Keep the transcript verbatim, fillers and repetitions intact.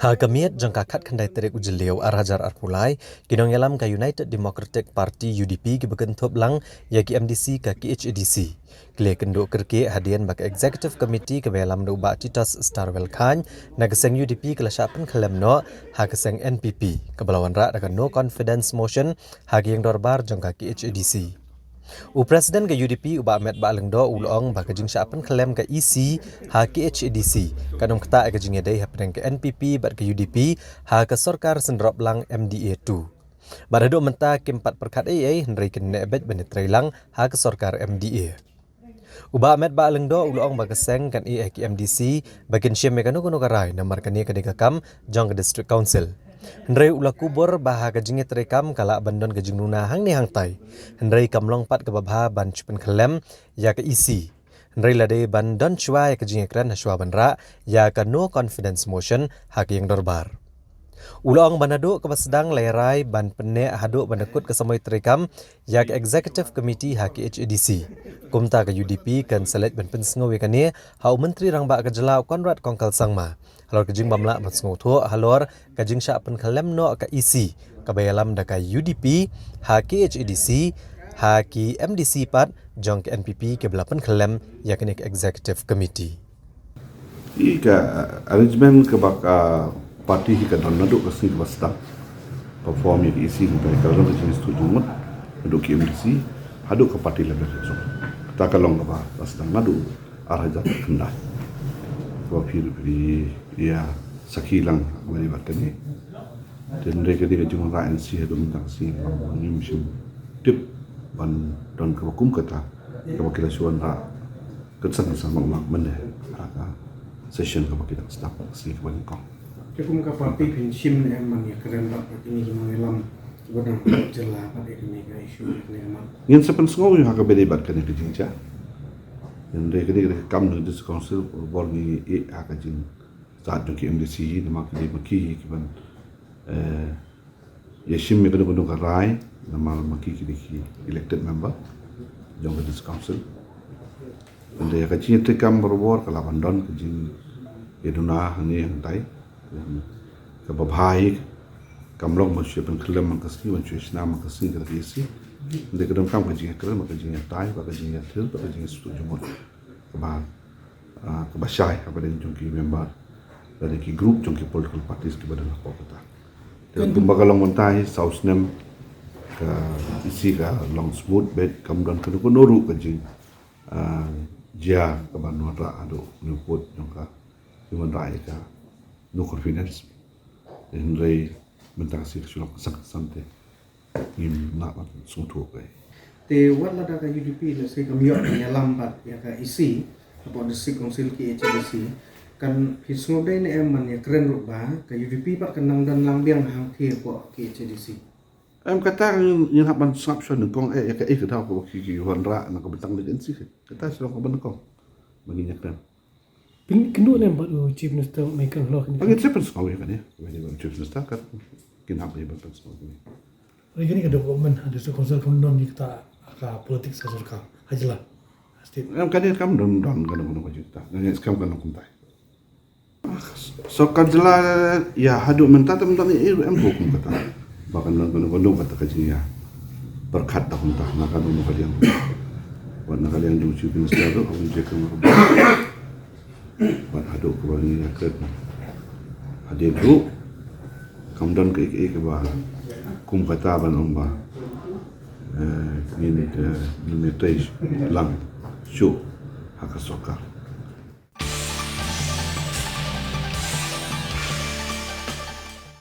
Ha ka miet jong ka khatkhyndai tarik u Jylliew ar hajar arphew lai, ki nongïalam ka United Democratic Party, U D P, kiba kynthup lang ïa ki M D C ka K H A D C, ki la ïakynduh kyrkieh hadien ba ka Executive Committee kaba ïalam da u Bah Titos Starwell Chyne na ka seng U D P ka la shah pynkhyllem noh ha ka seng N P P, kaba la wanrah da ka No Confidence Motion ha ka ïing dorbar jong ka K H A D C. U President ka U D P, u Bah Metbah Lyngdoh, u la ong ba ka jingshah pynkhyllem ka E C ha K H A D C kan ym ktah ïa ka jingïadei hapdeng ka N P P bad ka U D P ha ka sorkar syndrop lang M D A two. Bad haduh mynta kim pat pyrkhat ei ei, hynrei kin neh beit ban ïatreilang ha ka sorkar M D A. U Bah Metbah Lyngdoh u la ong ba ka seng kan ïeh ïa ki M D C ba kin shim ïa kano kano ka rai, namar kane ka dei ka kam jong ka District Council. Hynrei u la kubur ba ha ka jingïatreikam ka lah ban don ka jingduna hangne hangtai, hynrei kam long pat kaba bha ban shu pynkhyllem ïa ka E C. Hynrei la dei ban don shuwa ïa ka jingïakren hashwa ban rah ïa ka No Confidence Motion ha ka ïing dorbar. U la ong ba naduh kaba sdang la ïarai ban pynneh haduh ba la kut ka samoi treikam ïa ka Executive Committee ha K H A D C. Kumta ka U D P kan sa leit ban pynsngew ïa kane ha u Myntri Rangbah ka jylla, u Conrad Kongkal Sangma, halor ka jingbym lah ban sngewthuh halor ka jingshah pynkhyllem noh ka E C kaba ïalam da ka U D P ha K H A D C ha ki M D C pat jong ka N P P kiba la pynkhyllem ïa kane ka Executive Committee. Ïa ka, uh, arrangement kaba ka party hi ka don naduh ka sngi kaba sdang. Perform ïa ka E C, ka long ka jingsngewthuh jingmut naduh ki M D C haduh ka party level jong. Kata ka long kaba sdang naduh ar hajar khyndai. Kaba phi, phi ïa sakhi lang kaba dei bad kane. Te hynrei ka dei ka jingwanrah N C haduh mynta ka sngi, ngim shym tip ban don kaba kum kata kaba ki la shu wanrah. Kynsan kynsan mah mah mynne ha ka session kaba ki dang start ka sngi kaba nyngkong. Te kum ka party phin shim ne em ban ïakren bad kine ki nongïalam kiba dang jylla bad ïa kane ka issue ïa kane ka mat? Ngin sa pynsngew ïa ha kaba dei bad kane ka jingjia. Hynrei ka dei ka kam jong ka District Council, bor ngi ïeh ha ka jingstad jong ki M D C hi, namar ki dei ma ki hi kiban, eh, ïa shim ïa kano kano ka rai, namar ma ki ki dei ki elected member jong ka District Council. Hynrei ïa ka jingïatreikam barabor ka lah ban don ka jingïaduna hangne hangtai. Kaba bha hi kam long ban shu pynkhyllem man ka sngi, ban shu shna man ka sngi ka la ki E C. Hynrei ka donkam ka jingïakren, ka jingïatai, ka jingïathir, ka jingïasngewthuh jingmut kaba, ah, kaba shai hapdeng jong ki member lane ki group jong ki political parties kiba don hapoh kata. Te kumba ka long mynta hi, saw snem ka E C ka long smooth beit, kam don kano kano ruh ka jing, ah, jia kaba wanrah haduh nukut jong ka jingwanrah ïa ka no confidence. Hynrei mynta ka sngi ka shu long kynsan kynsan te ngim lah ban sngewthuh kaei. Te wat lada ka U D P lehse kam ïoh ban ïalam bad ïa ka E C hapoh District Council K H A D C, kan phi sngewdei ne em ban ïakren ruh ba ka U D P pat kan nang don lang biang hangthie hapoh K H A D C? Em, kata ngin, ngin hap ban sngap shuwa nyngkong, eh, ïa kaei ka daw kaba ki, ki wanrah na ka bynta ka N C. Kata shu long kaba nyngkong ba ngin ïakren. Pyndonkam ne em bad u Chief Minister Meikan Hloh? Ngin sa pynsngew ïa kane, ïa kane bad u Chief Minister, kat kin hap ïa ban pynsngew ïa kane. Ïa kane ka development ha District Council kam don ïa kata ka politics ka sorkar ha jylla, ha state? Em, kane kam don, don, kano kano ka jingkata. Ngin skhem kano kumtai. Sorkar jylla ïa haduh mynta te ym don ei ei ruh em, ko kum kata ba kan don kano kano kata ka jingïa pyrkhat da kumta na kano kano ka liang. Wat na ka liang jong u Chief Minister ruh, ong jingkyrmen ruh. Bad haduh kaba ngi ïakren hadien ruh, kam don kaei kaei kaba kum kata ban ong ba, eh, ngin, eh, ngin ïatrei lang shuh ha ka sorkar.